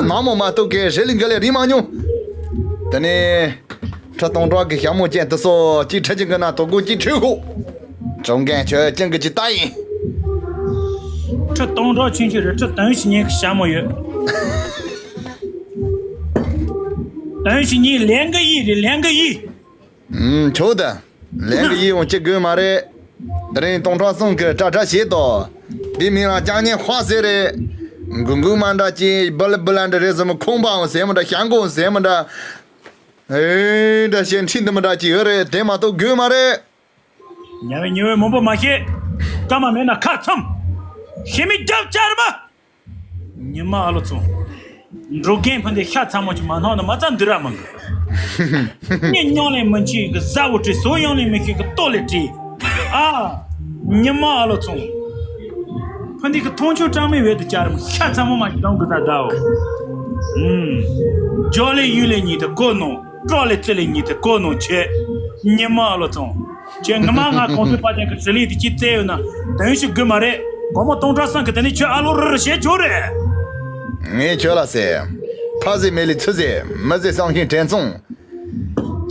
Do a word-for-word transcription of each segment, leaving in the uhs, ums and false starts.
ནང་མོ་མ་གཏོགས་གི་རེ་ལི་འགའ་ལས་རིན་མ་མྱོང་། དེ་ནས་ཁྲི་སྟོང་ཕྲག་གི་ཞྭ་མོ་ཅན་དུ་སོ་གཅིག་ཁྲི་གཅིག་གི་ནང་དོ་དགོང་གཅིག་ཁྲི་ཧུ། བྱུང་མཁན་ཁྱོད་ཅན་གི་ཅི་ལྟ་ཡིན། ཁྲི་སྟོང་ཕྲག་ཆུང་ཆུང་རེད། ཁྲི་དོན་ཞིག་ཉན་གི་ཞྭ་མོ་ཡོད། དོན་ཞིག་ཉན་ལན་གི་ཡིན་རེད། ལན་གི་ཡིན། ཨུམ། ཆོག་ད། ལན་གི་ཡིད་འོང་ཅི་དགོས་མ་རེད། དེ་རིང་སྟོང་ཕྲག་གསུམ་གི་སྐྲ་སྐྲ་བྱེད་དོ། དེ་མིང་ལ་ལྕང་ཉེ་ཧོ་ཟེར་རེད། འགུ་འགུ་མ་འདྲ་ཅི་བུ་ལ་བུ་ལ་འདྲ་རེད་ཟེར་མོ། ཁོང་པའང་ཟེར་མོ་འདྲ། ཞང་གོང་ཟེར་མོ་འདྲ། ཨེ་འདྲ་བཤད་ཁྲིད་འདི་མོ་འདྲ་ཅི་ཡོད་རེད། དེ་མ་གཏོགས་དགོས་མ་རེད། ཉ་བའི་ཉི་འོད་མང་པོ་མ་བཤད། སྐར་མ་མེད་ན་ཁ་མཚམས། ཤི་མི་རྒྱབ་བཅར་མ། ཉི་མ་ཨ་ལོ་ཚོ། འགྲོ་མཁན་ཕུ་འདི་ཤ་ཚ་མོ་ཅིག་མ་སྣང་ན་མ་རྩ་འདི་ར་མང་གི། ངས་མྱོང་ལས་མི་འཆི་གི་ཟ་འོ་བྲིས། བཟོ་ཡོང་ལས་མི་ཤེས་གི་ལྟོ་ལས་བྲིས། ཨ། ཉི་མ་ཨ་ལོ་ཚོ། ཕུ་འདི་གི་མཐོང་ཆུང་གྲངས་མེད་འོད་དུ་བཅར་མ། ཤ་ཚ་མོ་མ་ཞིག་གཏོང་གི་ད་ད་འོ། ཨུམ། ཇོ་ལས་ཡུལ་ལས་ཉིད་དུ་གོ་ནོ། སྤྲོ་ལས་རྩེ་ལས་ཉིད་དུ་གོ་ནོ་ཆེ། ཉི་མ་ཨ་ལོ་ཚོ། ཁྱེད་ངི་མ་ང་གོང་ཚོད་པ་ཅན་གྱི་ཧྲི་ལི་དེ་ཅི་བཙལ་ཡོད་ན། དོན་ཞིག་དགོས་མ་རེད། སྒོར་མོ་སྟོང་ཕྲག་གསུམ་གི་དེ་ནི་ཁྱོད་ཨ་ལོ་རུ་རུ་བྱེད་ཆོག་རེད། ངས་ཁྱོད་ལ་ཟེར། ཕ་ཟེར་མེ་ལི་ཚུ་ཟེར་མི་ཟེར་བསམ་ཤིང་དྲན་སོང་།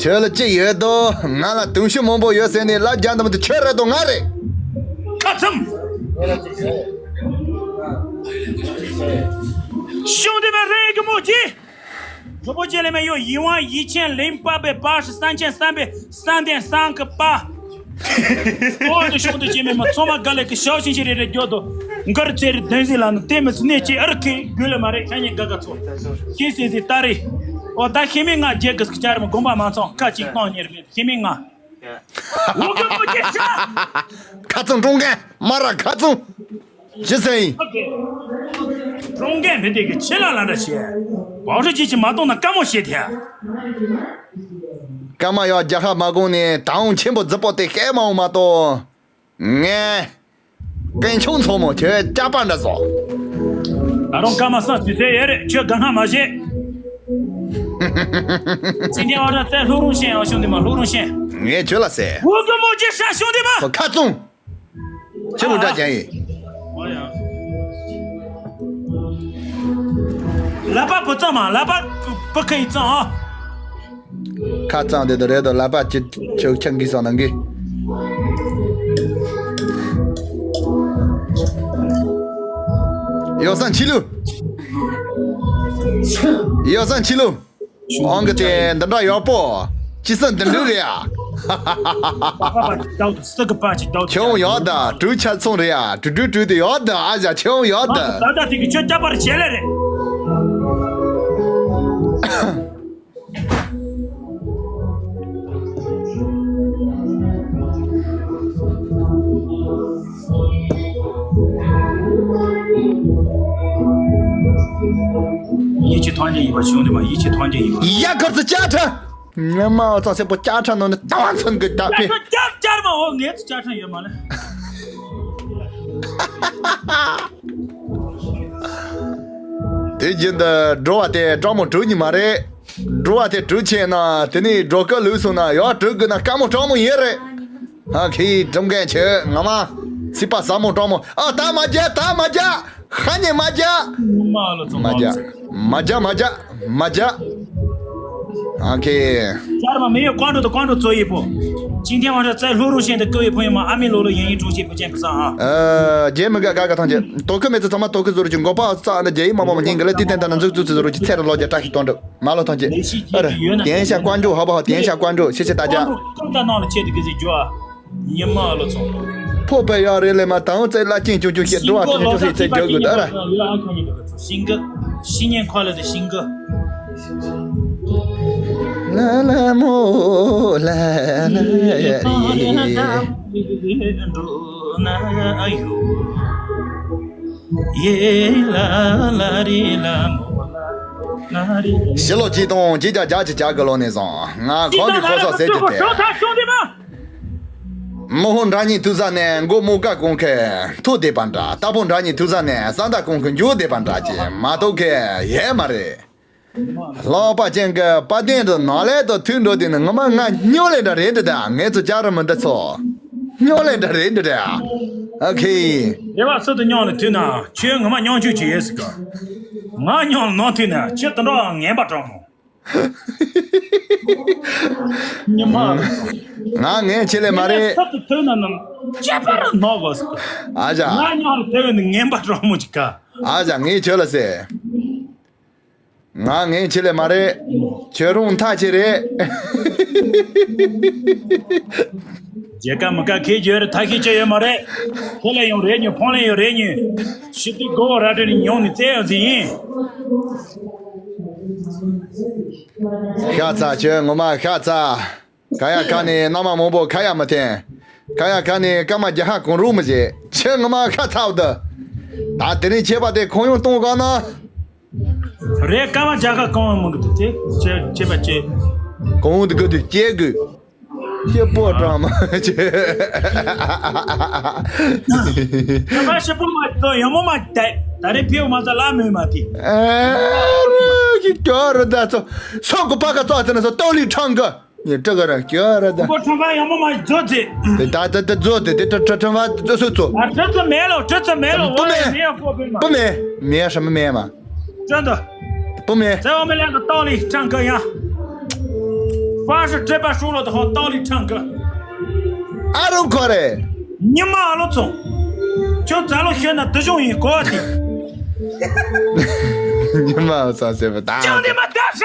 ཁྱོད་ལ་ཅི་ཡོད་དོ། ང་ལ་དོན་ཞིག་མང་པོ་ཡོད་ཟེར་ནས་ལ་རྒྱ་འདི་མོ་དེ་ཁྱོད་རེད་དོ་ང་རེད། ཁ་མཚམས། གཞུང་འདི་མ་རེད་གི་མོ་ཅི། གྲོགས་པོ་ཅན་ལས་མ་ཡོད། ཡིད་དབང་ཡིད་ཆེན་ལིང་པ་པའི་པ་ཧྲི་སན་ཆེན་སན་པའི་སན་ལྡན་སན་གི་པ། ཨོ་དེ་ཤོག་དེ་ཅན་མེད་མ་ཚང་མ་དགའ་ལས་ཀི་ཤའོ་ཤིན་ཅི་རེ་རེ་འགྱོ་དོ། མགར་ཚེ་རི་དོན་ཟིན་ལ་ནི་དེ་མི་ཚུ་གནས་ཅི་ཨར་ཁི་དགོས་ལ་མ་རེད། ཁྱེད་གཉིས་དགའ་དགའ་ཚོ། ཤེས་ཟེར་ཟེར་ལྟ་རེ། ཨོ་ད་ཤེས་མེད་ང་རྒྱལ་གི་སྐྱ་རི་མ་དགོངས་པ་མ་ཚོམ། ཁ་ཅིག་གཏོང་ཉེར་མེད་ཤེས་མེད་ང་། ལོ་གི་མོ་ཅི་ཤ། ཁ་ཚང་ཀྲུང་གན་མ་ར་ཁ་ཚང་། ཅི་ཟེར་ཡིན། ཀྲུང་གན་མི་དེ་གི་ཆེ་ལ་ལ་འདྲ་བྱེད། བའོ་ཧྲི་ཅི་ཅི་མ་གཏོང་ན་དཀའ་མོ་བྱེད་དེ། སྐར་མ་ཡག་རྒྱ་ཧ་མ་གོང་ནས་ད་འོང་ཆེན་པོ་རྫི་པོ་དེ་བཤད་མ་འོང་མ་གཏོགས། ངས་ཀན་ཆུང་ཚོ་མོ་ཁྱོད་སྐྱག་པ་འདྲ་བཟོ། ད་རུང་སྐར་མ་སང་དུས་ཚོད་ཡོད་རེད། ཁྱོད་དགའ་སྣང་མ་བྱེད། ཚིག་འདི་བ་ར་ཚེ་ལྷུ་རུང་ཤེས་ཨ་ཤུང་འདི་མ་ལྷུ་རུང་ཤེས། ངས་ཁྱོད་ལ་ཟེར། འུ་གི་མོ་ཅི་ཤ་ཤུང་འདི་མ། ཁོ་ཁ་བཙུམ། ཁྱེད་མོ་འདྲ་ཅན་ཡིན། ལ་པ་བུ་ཙམ་མ་ལ་པ་བུ་ཁ་ཡི་ཙམ་ཨ། ཁ་ཙམ་དེ་དུ་རེད་དོ། ལ་པ་ཅི་ཆོག་ཆང་གིས་སོང་ནང་གི། ཡོ་སང་ཆི་ལུ། ཡོ་སང་ཆི་ལུ། ཨང་གི་དེ་འདི་འདྲ་ཡག་པོ། ཅི་ས་འདི་འདྲ་རེད་ཨ། ཁྱེད་ཡག་ད་གྲུ་ཆ་ཚང་རེད་ཨ། གྲུ་གྲུ་གྲུ་དེ་ཡག་ད་ཨ་ཞག་ཁྱེད་ཡག་ད། ད་ད་དེ་གི་ཁྱོད་སྐྱག་པར་བྱེད་ལེ་རེད། ཡིད་ཆེས་ཐོན་རྒྱུ་ཡིན་པ་བྱུང་དེ་མ་ཡིད་ཆེས་ཐོན་རྒྱུ་ཡིན་པ། ཡ་གར་ཚི་ཅ་ཁྲ། ངའི་མ་ཨོ་ཚང་སེ་པོ་ཅ་ཁྲ་ནང་ནས་ཏང་ཚང་གི་ད་པེ། ཅར་ཅར་མ་འོ་ངའི་ཚི་ཅ་ཁྲ་ཡོད་མ་ལེ། དེ་རྒྱུན་དུ་འགྲོ་བ་དེ་སྤྲང་མོ་གྲུ་ཉི་མ་རེད། འགྲོ་བ་དེ་གྲུ་ཆེ་ན་དེ་ནས་འགྲོ་སྐབས་ལུགས་སོང་ན་ཡག་གྲུ་དགོས་ན་དཀའ་མོ་སྤྲང་མོ་ཡིན་རེད། ཧ་ཁི་ཀྲུང་གན་ཆེ་ངོ་མ། ཚིག་པ་ཟབ་མོ་སྤྲང་མོ། ཨ་ད་མ་རྒྱག་ད་མ་རྒྱག་ཧ་ཉེ་མ་རྒྱག་མ་ལོ་ཚོ་མ་རྒྱག་མ་རྒྱག་མ་རྒྱག་མ་རྒྱག་ཨ་ཁེ། ཤར་མ་མི་ཡོད་ཀོང་ཀྲོ་དང་ཀོང་ཀྲོ་ཚོ་ཡི་པོ། ཅིན་ཐེན་ཝང་ཧྲ་ཙའི་ལྷོ་རུ་ཤན་དང་ཀོ་ཡི་ཕོ་ཡི་མ་ཨ་མི་ལོ་ལོ་ཡིན་ཡིན་ཀྲུང་ཆེ་ཕུ་ཅན་ཕུ་ས་ཨ། ཨ་རྒྱལ་མི་དགའ་དགའ་དགའ་ཐང་ཆེ། དོ་ཁུ་མེ་ཚོ་ཚང་མ་དོ་ཁུ་བཟོ་རུ་ཅིག་མགོ་པ་ཙ་ཨ་ན་རྒྱལ་ཡིན་མ་མོ་མ་ཉིན་ག་ལེ་ཏི་ཏན་ཏན་ན་འཛུགས་འཛུགས་ཚེ་རུ་ལོ་རྒྱ་བཀྲ་ཤིས་གཏོང་འགྲོ། མ་ལོ་ཐོན་སྐྱེད། ཨ་ར། དེན་ཤ་ཀོང་ཀྲོ་ཧ་བ་ཧ། དེན་ཤ་ཀོང་ཀྲོ་ཤེ་ཤེ་ད་ཇ། ཀོང་ཀྲོ་ཀོང་ཀྲོ་ནང་ལ་ཆེད་དུ་གི་ཟིག་ཇོ་ཨ། ཉི་མ་ཨ་ལོ་ཚོ། ཕོ་པའི་ཡ་རེ་ལེ་མ་དང་ཚེ་ལ་ཅིང་ཅུང་ཅུང་ཤེ་འགྲོ་བ་ཏུ་ཅུང་ཅུང་ཤེ་ཚེ་རྒྱག་དགོས་ད་ཨ་ར། ཤིང་གི། ཤི་ཉེན་ཁོ་ལ་དེ་ཤིང་གི། ལ་ལ་མོ་ལ་ལ་ཡེ། འགྲོ་ན་ཨ་ཡོ། ཡེ་ལ་ལ་རི་ལ་མོ་ལ་ལ་རི། ཕྱི་ལོ་གཅིག་སྟོང་གཅིག་བརྒྱ་གྱ་གཅིག་གྱ་གི་ལོ་ནས་བཟུང་ང་ཁོང་གི་གོ་ས་ཟེར་གྱི་དེ། མོ་ཧོ་འདྲ་གཉིས་ཐུག་ས་ནས་མགོ་མོ་དགའ་གོང་གི་ཐུག་བསྡད་པ་འདྲ། རྟ་ཕོ་འདྲ་གཉིས་ཐུག་ས་ནས་ས་མདའ་གོང་གི་འཇུག་བསྡད་པ་འདྲ་ཅིག་མ་གཏོགས་གི་ཡས་མ་རེད། ལྷག་པ་ཅན་གྱི་དཔལ་ལྡན་དུ་ནག་ལས་དུ་ཐུག་འགྲོ་དུས་ནི་ངོ་མ་ང་སྨྱོ་ལས་འདྲ་རེད་འདྲ་ད། ངས་ཚོ་ཅག་ར་མི་འདི་ཚོ་སྨྱོ་ལས་འདྲ་རེད་འདྲ་ད། ཨ་ཁེ། རེ་བ་སུ་དུ་སྨྱོ་ལས་ཐུག་ན་ཁྱོད་ངོ་མ་སྨྱོ་ཆུ་ཅི་ཡོད་ཟིག་ག། ང་མཉམ་ནང་དུས་ན་ཁྱེད་དུ་འགྲོ་ངན་པ་དྲང་མོ། ཉི་མ། ང་ངན་ཆེ་ལེ་མ་རེད། ས་དུ་ཐོན་ན་ནམ་ཅེ་པར་ནོག་གོ་ས། ཨ་ཅག་ང་མཉམ་ཐོན་ན་ངན་པ་དྲང་མོ་ཅིག་ག་ཨ་ཅག་ངས་ཁྱོད་ལ་ཟེར། ང་ངན་ཆེ་ལེ་མ་རེད། ཁྱོད་རུང་མཐའ་ཆེ་རེད། རྒྱལ་ཁ་མི་ཁ་ཁེ་རྒྱུ་རེད། ཐ་ཤི་ཅི་ཡོད་མ་རེད། ཁོ་ལ་ཡང་རེད་ཉོ་ཕོང་ལ་ཡང་རེད་ཉོ། ཤི་དུས་མགོ་བོ་ར་སྤྲོད་ནས་ཉོང་ནས་བཙལ་ཡང་ཟིན་ཡིན། ཤ་ཚ་ཁྱོད་ངོ་མ་ཤ་ཚ། ཁ་ཡ་ཁ་ནས་མནའ་མ་མང་པོ་ཁ་ཡ་མི་འཐེན། ཁ་ཡ་ཁ་ནས་སྐར་མ་བརྒྱ་ཧ་གང་རུང་མི་བྱེད། ཁྱོད་ངོ་མ་ཤ་ཚ་བ་འདི། ད་དེ་རིང་ཁྱེད་པ་དེ་ཁོང་ཡོང་གཏོང་ག་ན། རེད། སྐར་མ་བརྒྱ་ཁ་གང་ཡང་མི་འདུག་དེ་ཁྱེད་ཁྱེད་པ་ཁྱེད། གང་འདི་དགོས་དུས་སྐྱེ་དགོས། ཁྱེད་པོ་དྲང་མ་ཁྱེད། ཁྱེད་པ་ཤི་པོ་མ་ཏོ་ཡང་མོ་མ་བལྟས། ད་རེས་ཕེའུ་མ་ཚ་ལ་མོས་མ་དེ། ཨ་རོ་ཁྱི་སྐྱོ་རུ་ད་ཚོ། སོ་གོ་པ་ཁ་ཚོ་ཨ་ཚ་ན་ཚོ་ཏོ་ལི་ཁྲང་གི། ཉི་སྤྲི་ག་ར་སྐྱོ་ར་ད། ཁོ་ཁྲོན་པ་ཡང་མོ་མ་རྫོ་ཚེ། དེ་ད་ད་ད་རྫོ་དེ་དེ་ཁྲ་ཁྲ་ཁྲོན་པ་རྫོ་སུ་ཚོ། ཨ་ཁྲ་ཚོ་མེ་ལོ་ཁྲ་ཚོ་མེ་ལོ། བོ་མེ་ཡ་ཁོ་པེ་མ། བོ་མེ། མེ་ཡ་ཧྲ་མ་མེ་མ། ཁྲ་ཚོ། བོ་མེ། ཚེ་བ་མེ་ལ་ག་ཏོ་ལི་ཁྲང་ག་ཡ། ཧྥ་ཧྲི་ཁྲེ་པ་ཧྲུ་ལོ་དོ་ཧོ་ཏོ་ལི་ཁྲང་ག་ཨ་རུ་ཁོ་རེ། ཉི་མ་ཨ་ལོ་ཚོ། ཁྱོད་ཛ་ལོ་ཤོད་ན་དུ་ཞུང་ཡིན་གོ་ཨ་དེ། ཉི་མ་ཨ་ཚ་སེ་བ་ད། ཅང་དེ་མ་ད་ཧྲ།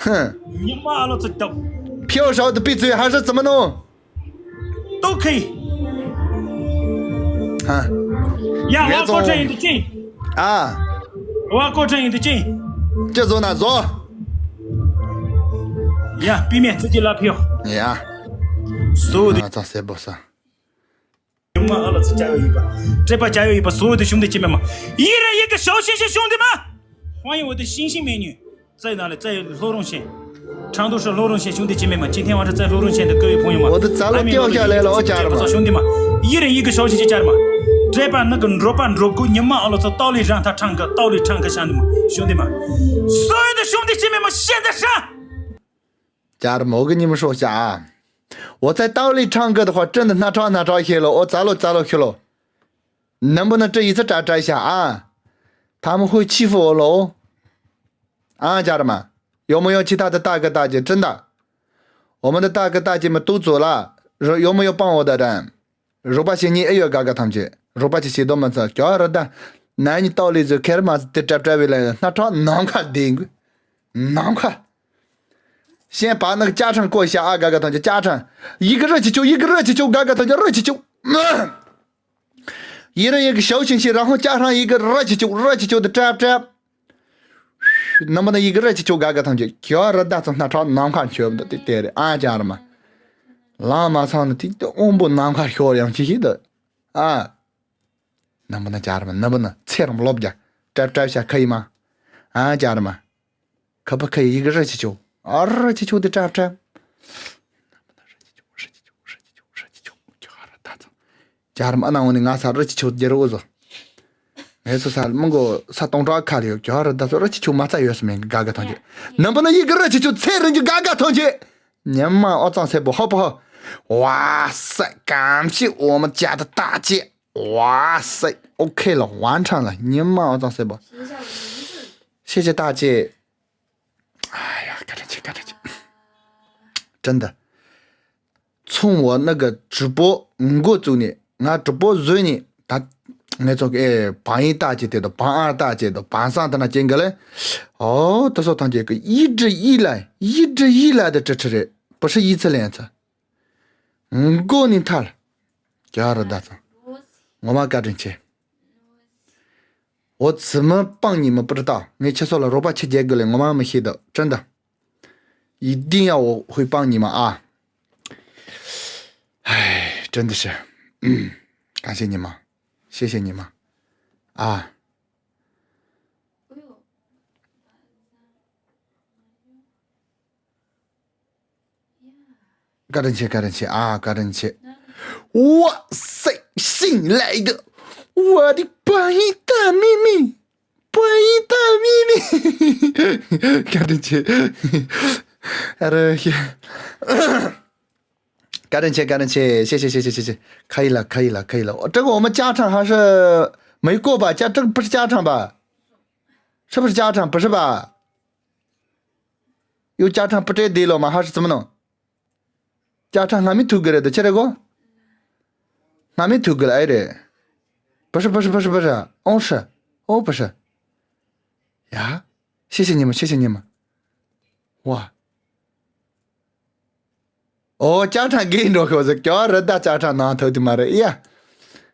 ཧུ། ཉི་མ་ཨ་ལོ་ཚོ་ཏོ། ཕྱོགས་ཧྲའོ་དུ་པི་ཚུའི་ཧ་ཧྲ་ཙི་མ་ནོ། ཏོ་ཁི། ཧ། ཡ་ཝ་ཀོ་ཁྲ་ཡིན་དུ་ཅིང་། ཨ། ཝ་ཀོ་ཁྲ་ཡིན་དུ་ཅིང་། ཅི་བཟོ་ན་བཟོ། ཡ་པི་མེ་ཚི་ཅི་ལ་ཕིའོ། ཡ། སོ་དུ། ཨ་ཚ་སེ་བོ་ས། ཉི་མ་ཨ་ལ་ཚི་ཅ་ཡོ་ཡིན་པ། ཁྲེ་པ་ཅ་ཡོ་ཡིན་པ་སོ་དུ་ཤུང་དུ་ཅི་མེ་མ། ཡི་ར་ཡི་གི་ཞའོ་ཤིང་ཤིང་ཤུང་དུ་མ། ཧོང་ཡི་འོ་དུ་ཤིང་ཤིང་མེ་ཉུ། རྩེ་ནང་ལ་རྩེ་ལྷོ་རོང་ཤན། ཁྲང་ཏུ་ཧྲི་ལྷོ་རོང་ཤན་ཤུང་དེ་ཅི་མེ་མ་ཅི་ཐེན་བ་ར་རྩེ་ལྷོ་རོང་ཤན་དུ་ཀ་བའི་ཕུང་ཡོང་མ། འོ་དུ་རྩ་ལོ་ཨ་མི་ཏེའོ་ལྷོ་ཤ་ལེ་ལོ་ཅ་ར་མ། ཤུང་དེ་མ། ཡི་རེ་ཡི་གི་ཞའོ་ཤི་ཅི་ཅ་ར་མ། བྲེ་པ་ནི་གི་འགྲོ་པ་འགྲོ་དགུ་ཉི་མ་ཨ་ལོ་ཚོ་ཏའོ་ལི་རང་ཐ་ཁྲང་གི་ཏའོ་ལི་ཁྲང་གི་ཤན་དུ་མ་ཤུང་དེ་མ། སོ་ཡི་དུ་ཤུང་དེ་ཅི་མེ་མ་ཤེ་ད་ཧྲ། ཅ་ར་མ་འོ་གི་ཉི་མ་ཧྲོ་ཤ་ཨ། འོ་ཚ་ཏའོ་ལི་ཁྲང་གི་དུ་ཧོ་ཀྲིན་དུ་སྣ་ཁྲག་སྣ་ཁྲག་ཤེ་ལོ། འོ་རྩ་ལོ་རྩ་ལོ་ཤི་ལོ། ནམ་བུ་ན་ཀྲི་ཡི་ཚ་ཀྲ་ཀྲ་ཤ་ཨ། ཐ་མ་ཧུ་ཆི་ཧྥུ་འོ་ལོ། ཨ་ཅ་ར་མ། ཡོ་མོ་ཡོ་ཆི་ཐ་ད་ཏ་གི་ཏ་ཅི་ཀྲིན་ད། འོ་མ་ད་ཏ་གི་ཏ་ཅི་མ་ཏུ་ཙོ་ལ། རོ་ཡོ་མོ་ཡོ་པང་འོ་ད་དྲན། རོ་པ་ཤི་ཉི་ཨེ་ཡོ་ག་ག་ཐམས་ཅད། རོ་པ་ཆི་ཤི་དོ་མ་ཚ་ཀྱོ་ར་ད། ན་ནི་ཏོ་ལི་ཛུ་ཁེར་མ་ཏི་ཏྲ་ཏྲ་བི་ལ་སྣ་ཁྲག་ནམ་མཁའ་ལྡིང་གུ། ནམ་མཁའ། ཤན་པ་ནག་ཅ་ཁྲང་ཀོ་ཤ་ཨ་ག་ག་ཐམས་ཅད་ཅ་ཁྲང་། ཡི་གི་རི་ཆི་ཆུ་ཡི་གི་རི་ཆི་ཆུ་ག་ག་ཐམས་ཅད་རི་ཆི་ཆུ། ཡི་ར་ཡི་གི་ཞའོ་ཤིང་ཤི་ར་ཧོ་ཅ་ཧྲང་ཡི་གི་ར་ཆི་ཆུ་ར་ཆི་ཆུ་དུ་ཏྲབ་ཏྲབ། ནམ་པ་ན་ཡི་གི་ར་ཆི་ཆུ་ག་ག་ཐམས་ཅད་ཁྱོད་ར་ད་ཚོ་སྣ་ཁྲག་ནམ་མཁའ་མཆོད་དུ་དེ་དེ་རེད་ཨ་ཅ་ར་མ། ལང་མ་ཚང་ནི་དེ་དེ་དབང་པོ་ནམ་མཁའ་ཤོར་ཡང་ཅི་ཞིག་དུ། ཨ། ནམ་པ་ན་ཅ་ར་མ་ནམ་པ་ན་ཚེ་རིང་ལོབ་རྒྱ་ཏྲབ་ཏྲབ་ཤ་ཁ་ཡི་མ། ཨ་ཅ་ར་མ། ཁ་པ་ཁ་ཡི་གི་ར་ཆི་ཆུ། ཨ་ར་ཆི་ཆུ་དེ་ཏྲབ་ཏྲབ། ཅར་མ་ནང་ནི་ང་ས་རི་ཆི་ཆུ་རྒྱལ་རོ་ཟོ། ངས་སོ་ས་མི་མགོ་ས་སྟོང་ཕྲག་ཁ་ལ་ཡོད་ཀྱོ་རི་ད་སོ་རི་ཆི་ཆུ་མ་ཚ་ཡོད་སོ་མེད་ག་ག་ཐོང་ཅེ། ནམ་པ་ན་ཡི་གི་རི་ཆི་ཆུ་ཚེ་རིང་གི་ག་ག་ཐོང་ཅེ། ཉི་མ་ཨོ་ཙང་སེ་པོ་ཧོ་པོ་ཧོ། ཝ་སེ་གམ་ཤི་འོ་མ་ཅ་ད་ད་ཅེ། ཝ་སེ་ཨོ་ཁེ་ལ་ཝན་ཁྲང་ལ་ཉི་མ་ཨོ་ཙང་སེ་པོ། ཤེ་ཅེ་ད་ཅེ། ཨ་ཡ་བཀའ་དྲིན་ཆེ་བཀའ་དྲིན་ཆེ། དྲན་ད། ཚོང་བ་ནི་གི་གྲུ་པོ་མགོ་བཙུགས་ནས་ང་གྲུ་པོ་བཟོས་ནས་ད་ངས་ཚོ་ཨེ་བང་ཡིན་ལྟ་ཅེས་དེ་དང་བང་ཨར་ལྟ་ཅེས་དང་བང་སང་དེ་ན་ཅན་གི་ལེ། ཨོ་ད་སོ་ཐང་ཅེས་གི་ཡིད་འདྲི་ཡིད་ལ་ཡིད་འདྲི་ཡིད་ལ་དེ་ཁྲི་ཁྲི་རེད་པ་ཧྲི་ཡིད་ཚ་ལེན་ཚ། མགོ་ནས་ཐལ། རྒྱ་ར་ད་ཚང་། ངོ་མ་བཀའ་དྲིན་ཆེ། འོ་ཙི་མི་སྤང་ཉི་མི་པུར་ཏ་ངས་ཁྱེད་ཚོ་ལ་རོགས་པ་ཆི་རྒྱག་གི་ལེ་ངོ་མ་མི་ཤེས་ད་དྲན་ད། ཡིད་ལྡན་ཡ་འོ་ཧུའི་སྤང་ཉི་མ་ཨ། ཧའི་དྲན་ད་ཤི། གང་ཤེས་ཉི་མ། ཤེས་ཤེས་ཉི་མ། ཨ། བཀའ་དྲིན་ཆེ་བཀའ་དྲིན་ཆེ་ཨ་བཀའ་དྲིན་ཆེ། 哇塞，新来的，我的白衣大妹妹，白衣大妹妹，བཀའ་དྲིན་ཆེ། ཨ་རོ་ཤི། བཀའ་དྲིན་ཆེ་བཀའ་དྲིན་ཆེ་ཤེ་ཤེ་ཤེ་ཤེ་ཤེ་ཤེ། ཁ་ཡི་ལ་ཁ་ཡི་ལ་ཁ་ཡི་ལ། ཨོ་ཀྲི་གོ་མ་ཅ་ཁྲང་ཧ་ཧྲི་མི་གོ་པ་ཅ་ཀྲི་པི་ཅ་ཁྲང་པ། 是不是家长？不是吧？有家长不这地了吗？还是怎么弄？家长还没投给了的，现在个还没投给了，哎的，不是不是不是不是，哦是，哦不是，呀，谢谢你们，谢谢你们，哇，哦，家长给你个是叫人家家长拿投的嘛的呀，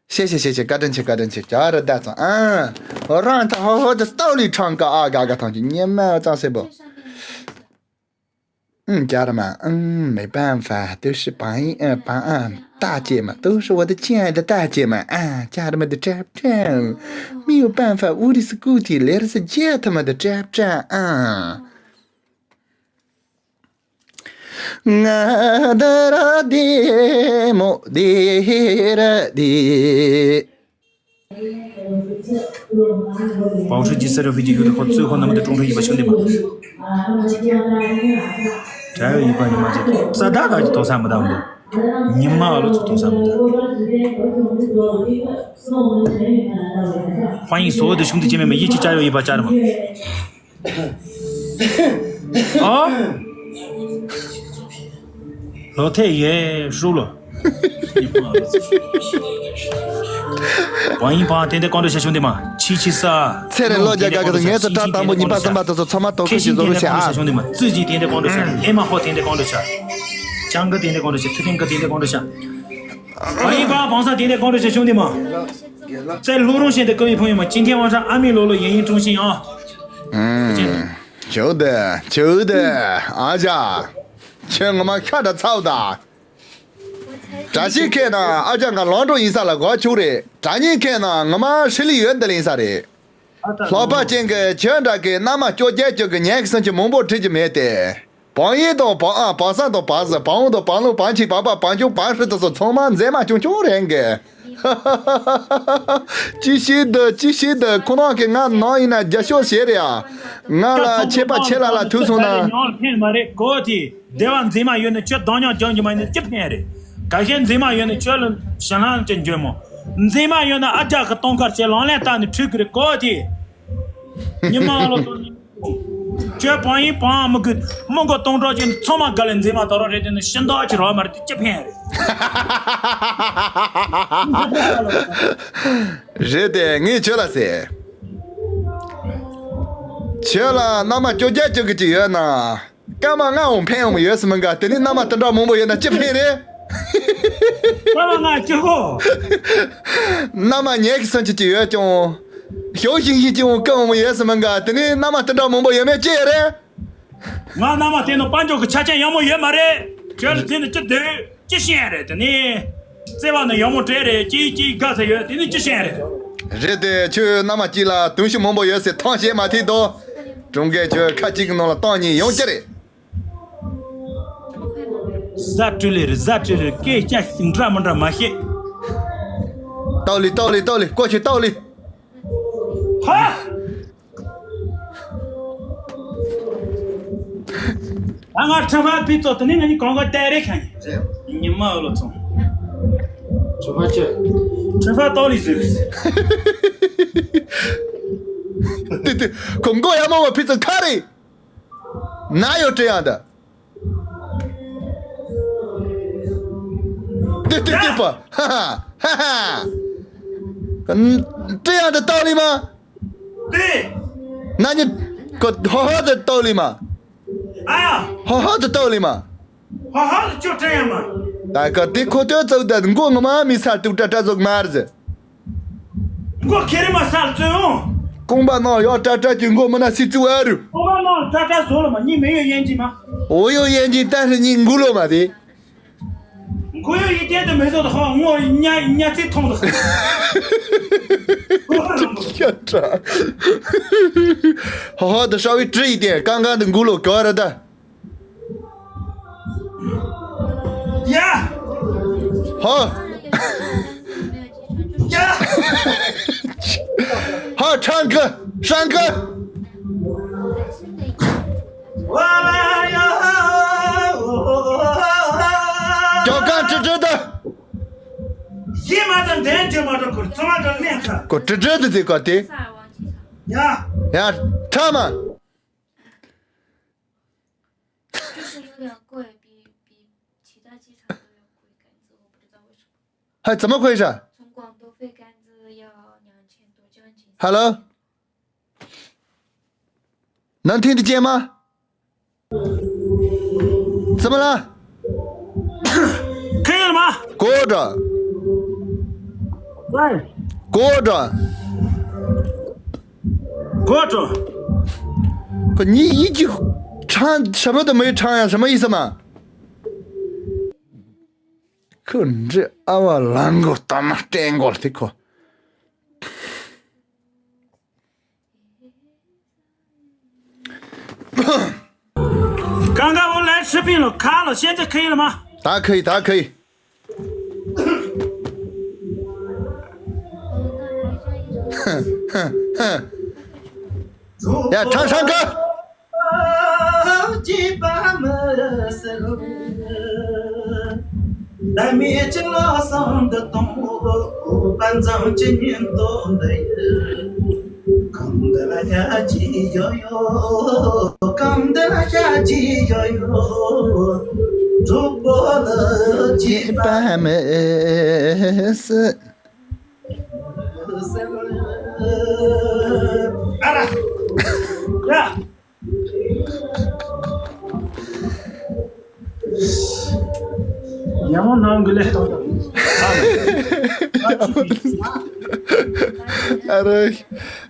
谢谢谢谢，高正去高正去，叫人家长，嗯，我让他好好的道理唱歌啊，嘎嘎唱去，你们这是不？ 嗯，家人们，嗯，没办法，都是朋友，嗯，朋友，大姐嘛，都是我的亲爱的大姐们啊，家人们的照片，没有办法，屋里是固体，来的是姐他们的照片啊。我的弟弟，我的弟弟。 保持及时的飞机有的话，最后那么的中车一百兄弟们。这有一百你妈这，这大大就多三不到的，你妈了就多三不到。欢迎所有的兄弟姐妹们一起加油一把，家人们。 啊？老太爷输了。王一博天天关注小兄弟们，七七四二。菜的落脚嘎嘎的，俺是炸弹部，你把三把都是草帽都可以走路下啊。小兄弟们，自己天天关注下，艾玛号天天关注下，江哥天天关注下，特天哥天天关注下。王一博帮上天天关注小兄弟们，在鹿茸县的各位朋友们，今天晚上阿米罗罗演艺中心啊。嗯。 求的，求的，阿姐，ཁྱོད་ངོ་མ་ཤ་ད་ཚ་བོ་ད། བཀྲ་ཤིས་ཁེ་ན་ཨ་ཅག་ང་ལོང་འགྲོ་ཡིན་ས་ལ་གོ་ཆུག་རེད། དྲ་ཉིན་ཁེ་ན་ངོ་མ་ཧྲི་ལི་ཡོད་འདི་ལ་ཡིན་ས་རེད། ལྷག་པ་ཅན་གྱི་ཁྱོད་འདྲ་གི་མནའ་མ་སྐྱོ་རྒྱལ་སྐྱོ་གི་ཉན་གི་སེམས་ཀྱི་མང་པོ་ཁྲིད་ཀྱི་མེད་དེ། བང་ཡིན་དང་བང་ཨ་བང་སང་དང་བང་ཟི་བང་བོང་དང་བང་ལུང་བང་ཆིག་བང་པ་བང་ཆུང་བང་ཧྲི་དུ་སོ་ཚང་མ་མཛེས་མ་ཆུང་ཆུང་རེད་གི། ཅི་ཞིག་འདི་ཅི་ཞིག་འདི་ཁོ་རང་གི་ང་ནང་ཡིན་ན་རྒྱ་ཤོག་བྱེད་རེད་ཨ། ང་ལ་ཆད་པ་ཆད་ལ་ལ་ཐུག་སོང་ན། ཉོན་ལ་ཕན་མ་རེད་གོ་དེ། སྡེ་བ་མཛེས་མ་ཡོད་ན་ཁྱོད་གདོང་ཉག་རྒྱང་རྒྱུ་མ་ཡིན་ན་ཅི་ཕན་རེད། ག་ཤེད་མཛེས་མ་ཡོད་ན་ཁྱོད་ལ་ཞེ་ལང་ཅན་འཇོན་མོ། མཛེས་མ་ཡོད་ན་ཨ་རྒྱ་གི་གཏོང་ཁར་བྱེད་ལང་ལན་བཏགས་ནས་ཁྲུས་གི་རེད་གོ་དེ། ཉི་མ་ལོ་ཏོ་ནི། ཁྱོད་བང་ཡིན་བང་མི་དགོས་མི་མགོ་སྟོང་གྲོགས་ཀྱི་ཚང་མ་དགའ་ལ་མཛེས་མ་དོ་རོགས་རེད་དེ་ནི་ཤིན་ཏོག་ཅི་རོགས་མ་རེད་དེ་ཅི་ཕན་རེད། རེད་དེ་ངས་ཁྱོད་ལ་ཟེར། ཁྱོད་ལ་མནའ་མ་སྐྱོ་རྒྱལ་སྐྱོ་གི་ཅིག་ཡོད་ན། སྐར་མ་ལྔ་འོང་ཕན་འོང་ཡོད་སྲིད་མིན་ག་དེ་ནི་མནའ་མ་དེ་འདྲ་མང་པོ་ཡོད་ན་ཅི་ཕན་རེད། སྐར་མ་ལྔ་ཅི་གོ། མནའ་མ་ཉལ་གི་སོང་ཅི་ཅི་ཡོད་ཀྱང་། ཞོག་ཤིང་ཤིང་ཅི་འོང་སྐར་འོང་ཡོད་སྲིད་མིན་ག་དེ་ནི་མནའ་མ་དེ་འདྲ་མང་པོ་ཡོད་མེད་ཅི་ཡོད་རེད། ང་མནའ་མ་དེ་ནི་དཔལ་འབྱོར་གྱི་ཆ་རྐྱེན་ཡག་མོ་ཡོད་མ་རེད། ཁྱོད་ལ་དེ་ནི་ཅི་འདོད། ཅི་ཤེས་རེད་དེ་ནི། བརྩེ་བ་ནི་ཡག་མོ་སྤྲད་རེད་ཅི་ཅི་དགའ་ས་ཡོད་དེ་ནི་ཅི་ཤེས་རེད། རེད་དེ་ཁྱོད་མནའ་མ་གཅིག་ལ་དུང་ཤུ་མང་པོ་ཡོད་ཟེར་ཐང་བཤད་མ་ཐིག་དོ། ཀྲུང་གོས་ཁྱོད་ཁ་གཅིག་གི་ནང་ལ་ཏང་གཉིས་ཡོང་ཅི་རེད། ཟ་ཀྲུ་ལེ་རེད་ཟ་ཀྲུ་ལེ་རེད་སྐད་ཆ་འདྲ་མི་འདྲ་མ་བཤད། ཏའོ་ལི་ཏའོ་ལི་ཏའོ་ལི་ཀོ་ཆུ་ཏའོ་ལི། ཧ། ད་ང་ཁྲི་ཕ་ཕི་ཚོ་དེ་ནས་ང་གཉིས་གང་ག་བལྟས་རེད་ཁ་ཉིན། ཉི་མ་ཨོ་ལོ་ཚོང་། ཁྲི་ཕ་ཁྱོད། ཁྲི་ཕ་ཏོ་ལི་ཟེར། ཏི་ཏི། ཁོ་མགོ་ཡག་མོ་བ་ཕི་ཚོ་ཁ་རེད། ན་ཡོད་དྲི་ཡང་ད། ཏི་ཏི་ཏི་པ། ཧ་ཧ་ཧ་ཧ། དྲི་ཡང་ད་ཏོ་ལི་མ། ཏེ། ན་ནི། ཁོ་ཧོ་ཧོ་དུ་ཏོ་ལི་མ། ཨ་ཡ། ཧོ་ཧོ་དུ་ཏོ་ལི་མ། ཧོ་ཧོ་དུ་ཅོ་ཏྲེ་ཡ་མ། ད་ཁོ་དེ་ཁོ་ཏོ་ཙོག་ད་མགོ་ངོ་མ་མི་ས་ཏུག་ཏྲ་ཏྲ་ཙོག་མར་ཟེ། མགོ་ཁེ་རི་མ་ས་ལ་ཙོ་ཡོང་། ཀོང་པ་ནང་ཡོ་ཏྲ་ཏྲ་གི་མགོ་མི་ན་སི་ཙུ་ཨ་རུ། ཀོང་པ་ནང་ཏྲ་ཏྲ་ཟོ་ལ་མ་གཉིས་མེ་ཡོ་ཡན་ཅི་མ། འོ་ཡོ་ཡན་ཅི་ཏ་ཧྲི་གཉིས་མགུ་ལོ་མ་དེ། མགོ་ཡོ་ཡི་ཏན་དུ་མེ་ཟོ་དུ་ཧོ་ངོ་ཉ་ཉ་ཚི་ཐོང་དུ། ཡ་ཏྲ། ཧོ་ཧོ་དུ་ཧྲ་བི་ཏྲི་ཡི་ཏན་ཀང་ཀང་དུ་མགུ་ལོ་ག་ར་ད། ཡ། ཧོ། ཡ། ཧོ་ཧྲང་ཀི་ཧྲང་ཀི། ཀྱོ་ཀང་ཀྲི་ཀྲི་ད། ཡེ་མ་ཙམ་དན་ཅོ་མ་ཏོ་ཁུར་ཚོ་མ་ཏོ་ལེན་ཁ། ཁོ་ཀྲི་ཀྲི་ད་ཟེ་ཀ་ཏེ། ཡ། ཡ། ཁྲ་མ།就是有点贵，比比其他机场都要贵，干子我不知道为什么。还怎么回事？从广东飞干子要两千多，将近。Hello，能听得见吗？怎么了？可以了吗？过着。喂。过着。过着。不，你一句唱什么都没唱呀，什么意思嘛？可你这阿瓦兰狗他妈真狗的可。 刚刚我来视频了，卡了，现在可以了吗？打可以，打可以。哼哼哼。来，唱唱歌。 ཨ་ར། ཡ། ཉ་མོ་ནང་གི་ལས་གཏོང་དང་། ཨ་རོ།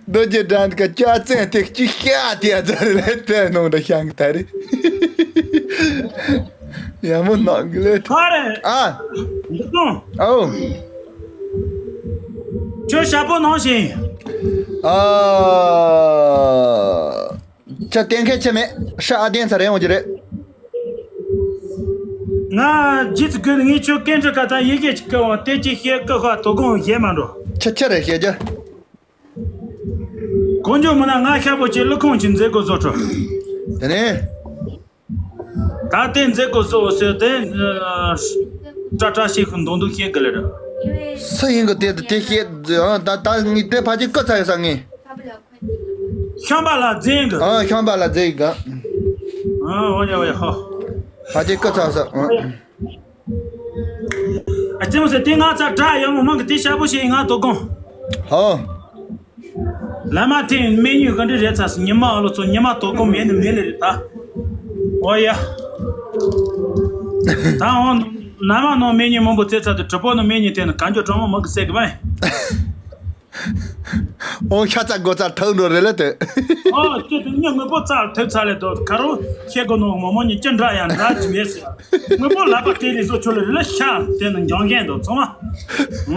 རྡོ་རྗེ་འགྲན་ག་ཅ་ཙན་དེ་གཅིག་ཤ་དེ་ཨ་ཙ་རེ་ལས་དེ་ནང་འདྲ་ཤང་ད་རེ། ཡ་མོ་ནང་གི་ལས། ཁ་རེ། ཨ། འདི་གཏོང་། ཨོ། ཁྱོད་ཞྭ་པོ་ནང་བཞིན། ཨ། ཁྱོད་གཏན་འཁེལ་ཆེ་མེད། ཧྲ་ཨ་བདེན་ཚ་རེད་འོང་གི་རེད། ང་རྗེས་སུ་དགོས་ནས་ངས་ཁྱོད་སྐད་འཕྲིན་ཁ་དང་ཡི་གེ་ཅིག་བསྐུར་འོང་། དེ་ཅིག་བཤད་སྐུ་ཁ་དོ་དགོང་བཤད་མ་འགྲོ། ཆི་ཆི་རེད་བཤད་རྒྱུ། གོ་འཇོག་མི་ན་ང་ཤ་པོ་ཅིག་ཀླུ་ཁོང་ཅིག་མཛད་དགོས་བཟོ་འཕྲོ། དེ་ནས། ད་དེ་མཛད་དགོས་བཟོ་ཟེར་དེ། ཏྲ་ཏྲ་ཞིག་གི་མདོག་མདོག་བཤད་གི་ལེ་ར། སུ་ཡིན་གི་དེ་དེ་བཤད། ད་ད་ངས་དེ་ཕ་ཅིག་སྐུ་ཚ་ཡོད་ས་ངས། ཤམ་པ་ལ་རྫིང་གི། ཨ། ཤམ་པ་ལ་རྫིང་གི། ཨ། འོ་ཡ་འོ་ཡ། ཧོ། ཕ་ཅིག་སྐུ་ཚ་ས། ཨ། ཨ་ཙི་མོ་ཟེར་དེ་ང་ཚ་དྲ་ཡོད་མོ་མང་གི་དེ་ཤ་པོ་ཞིག་ཡིན་ང་དོ་དགོང་། ཧོ། ལ་མ་དེ་སྨན་ཉུས་ག་འདྲ་རེད་ཚ་སི་ཉི་མ་ཨ་ལོ་ཚོ་ཉི་མ་དོ་དགོང་མེད་ནི་མེད་ལེ་རེད་ད། འོ་ཡ། ད་འོ། ན་མ་ནོ་སྨན་ཉུས་མང་པོ་ཚེ་ཚ་དེ་གྲི་པོ་ནོ་སྨན་ཉུས་དེ་ནི་ག་འཇོ་གྲོང་མོ་མང་གི་སེ་གི་བ། ཨོ། ཤ་ཚ་སྒོ་ཚ་ཐག་འགྲོ་རེད་ལ་དེ། ཨོ། ཁྱེད་དུ་ཉི་དངོས་པོ་རྩ་ཐོས་ཚ་ལེ་དོ་ཁ་རོ་ཁྱེད་གོ་ནོ་མོ་མོ་ཉི་ཅི་འདྲ་ཡང་འདྲ་ཅི་མེད་ཟེར། དངོས་པོ་ལག་པ་དེ་ལས་བཟོ་ཆོག་ལེ་རེད་ལ་ཤ་དེ་ནི་འཇང་གན་དོ་ཚང་མ།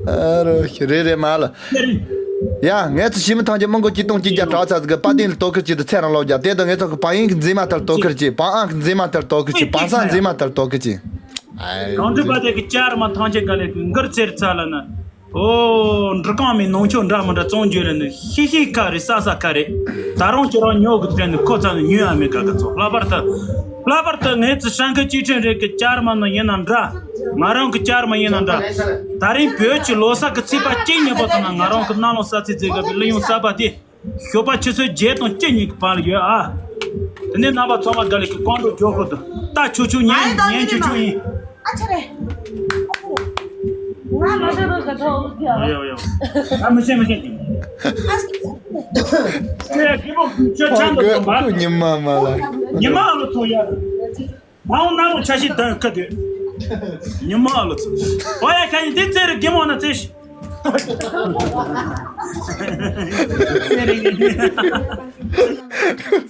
ཨ་རོ། རེད་རེད་མ་ལ། ཡ། ངས་ཚོ་ཤི་མི་ཐང་གི་མི་མགོ་གཅིག་སྟོང་གཅིག་བརྒྱ་གྲྭ་ཚ་ཟིག་གི་པ་ཏིན་ལ་དོ་ཁུར་གྱི་དུ་ཚེ་རང་ལོ་བརྒྱ་དེ་དང་ངས་ཚོ་གི་པ་ཡིན་གི་འཛིན་མ་ཐར་དོ་ཁུར་གྱི་པ་ཨང་གི་འཛིན་མ་ཐར་དོ་ཁུར་གྱི་པ་སང་འཛིན་མ་ཐར་དོ་ཁུར་གྱི། གང་དུ་པ་དེ་གི་ཅར་མ་ཐང་ཆེན་ག་ལེ་གི་མགར་ཚེར་ཚ་ལ་ན། ཨོ། འབྲི་གང་མི་ནང་ཆོས་འདྲ་མི་འདྲ་བཙོང་རྒྱུ་རེད་ནི་ཤི་ཤི་ཁ་རེད་ས་ས་ཁ་རེད། ད་རུང་ཁྱེད་རང་ཉོ་གི་དྲན་ནི་ཁོ་ཚ་ནི་ཉོ་ཡ་མེད་ག་ག་ཚོ་ལྷག་པར་དུ། ལྷག་པར་དུ་ངའི་ཚེ་ཧྲང་ཁི་ཅི་ཁྲེན་རེད་གི་ཅར་མ་ནི་ཡིན་ན་འདྲ། ང་རང་གི་ཅར་མ་ཡིན་ན་འདྲ། ད་རིང་བོད་ཀྱི་ལོ་གསར་གི་ཚེས་པ་གཅིག་ཉིན་པ་དང་ན་ང་རང་གི་གནམ་ལོ་གསར་ཚེས་ཚེས་ག་བི་ལི་ཡོང་གསར་པ་དེ། ཞོགས་པ་ཆུ་ཚོད་བརྒྱད་དང་བཅུ་གཉིས་ཀྱི་བར་ལ་ཡོད་ཨ། དེ་ནས་རྣམ་པ་ཚང་མ་དགའ་ལེ་གི་ཀོང་ཀྲོ་ཇོ་ཧོ་དང་ལྟ་ཆུ་ཆུ་ཉན་ཉན་ཆུ་ཆུ་ཡིན། ཨ་ཆ་རེ། ང་མ་ཤེས་རོགས་ག་ཐོག་ཨུ་ཀྱ། ཨོ་ཡ་ཨོ་ཡ། ཨ་མི་ཤེས་མི་ཤེས། ཁྱོད་ཁྱི་མོ་ཁྱོད་ཆང་དུ་ཐོང་བ། ཉི་མ་མ་ལ། ཉི་མ་ལ་ཐོང་ཡ། མའོ་ན་མོ་ཆ་ཤི་དང་ཁ་དེ། ཉི་མ་ལ་ཚོ། ཨོ་ཡ་ཁ་ཡི་འདི་ཙེ་རི་གི་མོ་ན་ཙེ་ཤི།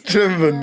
ཁྲིམས་པ།